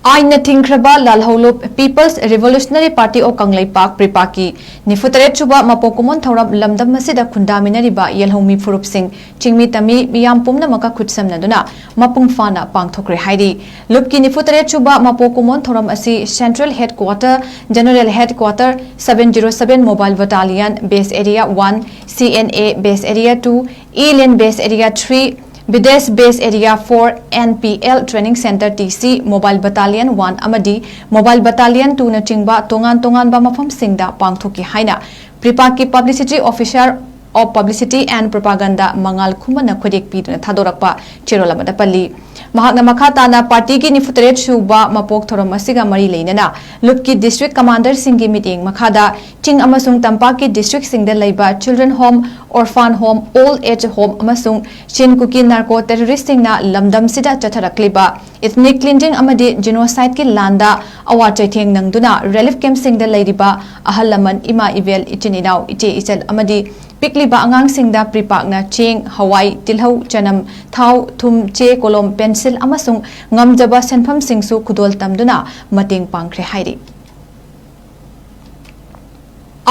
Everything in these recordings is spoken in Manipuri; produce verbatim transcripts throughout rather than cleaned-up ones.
ꯑꯥꯏꯟꯅ ꯊꯤꯡꯈ꯭ꯔꯕ ꯂꯥꯜꯍꯧꯂꯨꯞ People's Revolutionary Party of Kangleipak, ꯄ꯭ꯔꯤꯄꯥꯛꯀꯤ ꯅꯤꯐꯨꯇꯔꯦꯠ ꯁꯨꯕ ꯃꯄꯣꯛ ꯀꯨꯝꯑꯣꯟ ꯊꯧꯔꯝ ꯂꯝꯗꯝ ꯑꯁꯤꯗ ꯈꯨꯟꯗꯥꯃꯤꯟꯅꯔꯤꯕ ꯌꯦꯜꯍꯧꯃꯤ ꯐꯨꯔꯨꯞꯁꯤꯡ, ꯆꯤꯡꯃꯤ ꯇꯝꯃꯤ ꯃꯤꯌꯥꯝ ꯄꯨꯝꯅꯃꯛꯀ ꯈꯨꯠꯁꯝꯅꯗꯨꯅ ꯃꯄꯨꯡ ꯐꯥꯅ ꯄꯥꯡꯊꯣꯛꯈ꯭ꯔꯦ ꯍꯥꯏꯔꯤ꯫ ꯂꯨꯞꯀꯤ ꯅꯤꯐꯨꯇꯔꯦꯠ ꯁꯨꯕ ꯃꯄꯣꯛ ꯀꯨꯝꯑꯣꯟ ꯊꯧꯔꯝ ꯑꯁꯤ Central Headquarter, General Headquarter, seven zero seven Mobile Battalion, Base Area one, C N A Base Area two, Eland Base Area three, Bidesh Base Area four, N P L Training Center, T C, Mobile Battalion one ꯑꯃꯗꯤ Mobile Battalion two ꯅꯆꯤꯡꯕ ꯇꯣꯉꯥꯟ ꯇꯣꯉꯥꯟꯕ ꯃꯐꯝꯁꯤꯡꯗ ꯄꯥꯡꯊꯣꯛꯈꯤ ꯍꯥꯏꯅ ꯄ꯭ꯔꯤꯄꯥꯛꯀꯤ Publicity Officer of Publicity and Propaganda ꯃꯉꯥꯜ ꯈꯨꯃꯟꯅ ꯈꯨꯗꯦꯛ ꯄꯤꯗꯨꯅ ꯊꯥꯗꯣꯔꯛꯄ ꯆꯦꯔꯣꯜ ꯑꯃꯗ ꯄꯜꯂꯤ꯫ ꯃꯍꯥꯛꯅ ꯃꯈꯥ ꯇꯥꯅ ꯄꯥꯔꯇꯤꯒꯤ ꯅꯤꯐꯨꯇꯔꯦꯠ ꯁꯨꯕ ꯃꯄꯣꯛ ꯊꯧꯔꯝ ꯑꯁꯤꯒ ꯃꯔꯤ ꯂꯩꯅꯅ ꯂꯨꯞꯀꯤ district commanderꯁꯤꯡꯒꯤ ꯃꯤꯠꯌꯦꯡ ꯃꯈꯥꯗ ꯆꯤꯡ ꯑꯃꯁꯨꯡ ꯇꯝꯄꯥꯛꯀꯤ districtꯁꯤꯡꯗ ꯂꯩꯕ children home, orphan home, old age home ꯑꯃꯁꯨꯡ ꯆꯤꯟ ꯀꯨꯀꯤ narco terroristꯁꯤꯡꯅ ꯂꯝꯗꯝꯁꯤꯗ ꯆꯠꯊꯔꯛꯂꯤꯕ ethnic cleansing ꯑꯃꯗꯤ genocideꯀꯤ ꯂꯥꯟꯗ ꯑꯋꯥ ꯆꯩꯊꯦꯡ ꯅꯪꯗꯨꯅ relief campꯁꯤꯡꯗ ꯂꯩꯔꯤꯕ ꯑꯍꯜ ꯂꯃꯟ, ꯏꯃꯥ ꯏꯕꯦꯜ, ꯏꯆꯤꯟ ꯏꯅꯥꯎ, ꯏꯆꯦ ꯏꯆꯜ ꯑꯃꯗꯤ ꯄꯤꯛꯂꯤꯕ ꯑꯉꯥꯡꯁꯤꯡꯗ ꯄ꯭ꯔꯤꯄꯥꯛꯅ ꯆꯦꯡ, ꯍꯋꯥꯏ, ꯇꯤꯜꯍꯧ, ꯆꯅꯝ, ꯊꯥꯎ, ꯊꯨꯝ, ꯆꯦ, ꯀꯣꯂꯣꯝ, pencil ꯑꯃꯁꯨꯡ ꯉꯝꯖꯕ ꯁꯦꯟꯐꯝꯁꯤꯡꯁꯨ ꯈꯨꯗꯣꯜ ꯇꯝꯗꯨꯅ ꯃꯇꯦꯡ ꯄꯥꯡꯈ꯭ꯔꯦ ꯍꯥꯏꯔꯤ꯫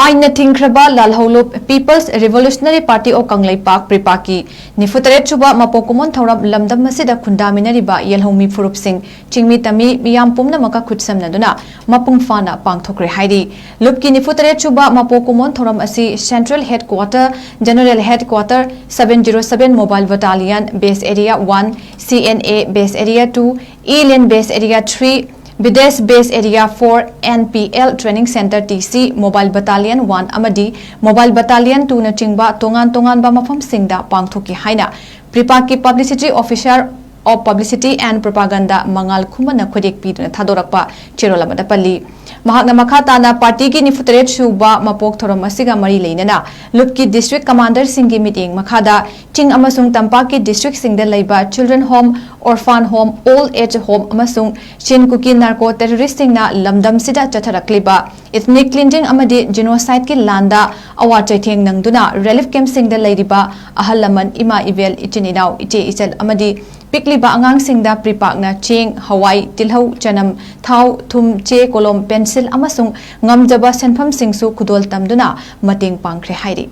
ꯑꯥꯏꯟꯅ ꯊꯤꯡꯈ꯭ꯔꯕ ꯂꯥꯜꯍꯧꯂꯨꯞ People's Revolutionary Party of Kangleipak, ꯄ꯭ꯔꯤꯄꯥꯛꯀꯤ ꯅꯤꯐꯨꯇꯔꯦꯠ ꯁꯨꯕ ꯃꯄꯣꯛ ꯀꯨꯝꯑꯣꯟ ꯊꯧꯔꯝ ꯂꯝꯗꯝ ꯑꯁꯤꯗ ꯈꯨꯟꯗꯥꯃꯤꯟꯅꯔꯤꯕ ꯌꯦꯜꯍꯧꯃꯤ ꯐꯨꯔꯨꯞꯁꯤꯡ, ꯆꯤꯡꯃꯤ ꯇꯝꯃꯤ ꯃꯤꯌꯥꯝ ꯄꯨꯝꯅꯃꯛꯀ ꯈꯨꯠꯁꯝꯅꯗꯨꯅ ꯃꯄꯨꯡ ꯐꯥꯅ ꯄꯥꯡꯊꯣꯛꯈ꯭ꯔꯦ ꯍꯥꯏꯔꯤ꯫ ꯂꯨꯞꯀꯤ ꯅꯤꯐꯨꯇꯔꯦꯠ ꯁꯨꯕ ꯃꯄꯣꯛ ꯀꯨꯝꯑꯣꯟ ꯊꯧꯔꯝ ꯑꯁꯤ Central Headquarter, General Headquarter, seven zero seven Mobile Battalion, Base Area one, C N A Base Area two, Eland Base Area three, Bidesh Base Area four, N P L Training Center, T C, Mobile Battalion one ꯑꯃꯗꯤ Mobile Battalion two ꯅꯆꯤꯡꯕ ꯇꯣꯉꯥꯟ ꯇꯣꯉꯥꯟꯕ ꯃꯐꯝꯁꯤꯡꯗ ꯄꯥꯡꯊꯣꯛꯈꯤ ꯍꯥꯏꯅ ꯄ꯭ꯔꯤꯄꯥꯛꯀꯤ Publicity Officer of Publicity and Propaganda ꯃꯉꯥꯜ ꯈꯨꯃꯟꯅ ꯈꯨꯗꯦꯛ ꯄꯤꯗꯨꯅ ꯊꯥꯗꯣꯔꯛꯄ ꯆꯦꯔꯣꯜ ꯑꯃꯗ ꯄꯜꯂꯤ꯫ ꯃꯍꯥꯛꯅ ꯃꯈꯥ ꯇꯥꯅ ꯄꯥꯔꯇꯤꯒꯤ ꯅꯤꯐꯨꯇꯔꯦꯠ ꯁꯨꯕ ꯃꯄꯣꯛ ꯊꯧꯔꯝ ꯑꯁꯤꯒ ꯃꯔꯤ ꯂꯩꯅꯅ ꯂꯨꯞꯀꯤ district commanderꯁꯤꯡꯒꯤ ꯃꯤꯠꯌꯦꯡ ꯃꯈꯥꯗ ꯆꯤꯡ ꯑꯃꯁꯨꯡ ꯇꯝꯄꯥꯛꯀꯤ districtꯁꯤꯡꯗ ꯂꯩꯕ children home, orphan home, old age home ꯑꯃꯁꯨꯡ ꯆꯤꯟ ꯀꯨꯀꯤ narco terroristꯁꯤꯡꯅ ꯂꯝꯗꯝꯁꯤꯗ ꯆꯠꯊꯔꯛꯂꯤꯕ ethnic cleansing ꯑꯃꯗꯤ genocideꯀꯤ ꯂꯥꯟꯗ ꯑꯋꯥ ꯆꯩꯊꯦꯡ ꯅꯪꯗꯨꯅ relief campꯁꯤꯡꯗ ꯂꯩꯔꯤꯕ ꯑꯍꯜ ꯂꯃꯟ, ꯏꯃꯥ ꯏꯕꯦꯜ, ꯏꯆꯤꯟ ꯏꯅꯥꯎ, ꯏꯆꯦ ꯏꯆꯜ ꯑꯃꯗꯤ ꯄꯤꯛꯂꯤꯕ ꯑꯉꯥꯡꯁꯤꯡꯗ ꯄ꯭ꯔꯤꯄꯥꯛꯅ ꯆꯦꯡ, ꯍꯋꯥꯏ, ꯇꯤꯜꯍꯧ, ꯆꯅꯝ, ꯊꯥꯎ, ꯊꯨꯝ, ꯆꯦ, ꯀꯣꯂꯣꯝ, ꯄꯦꯟꯁꯤꯜ ꯑꯃꯁꯨꯡ ꯉꯝꯖꯕ ꯁꯦꯟꯐꯝꯁꯤꯡꯁꯨ ꯈꯨꯗꯣꯜ ꯇꯝꯗꯨꯅ ꯃꯇꯦꯡ ꯄꯥꯡꯈ꯭ꯔꯦ ꯍꯥꯏꯔꯤ꯫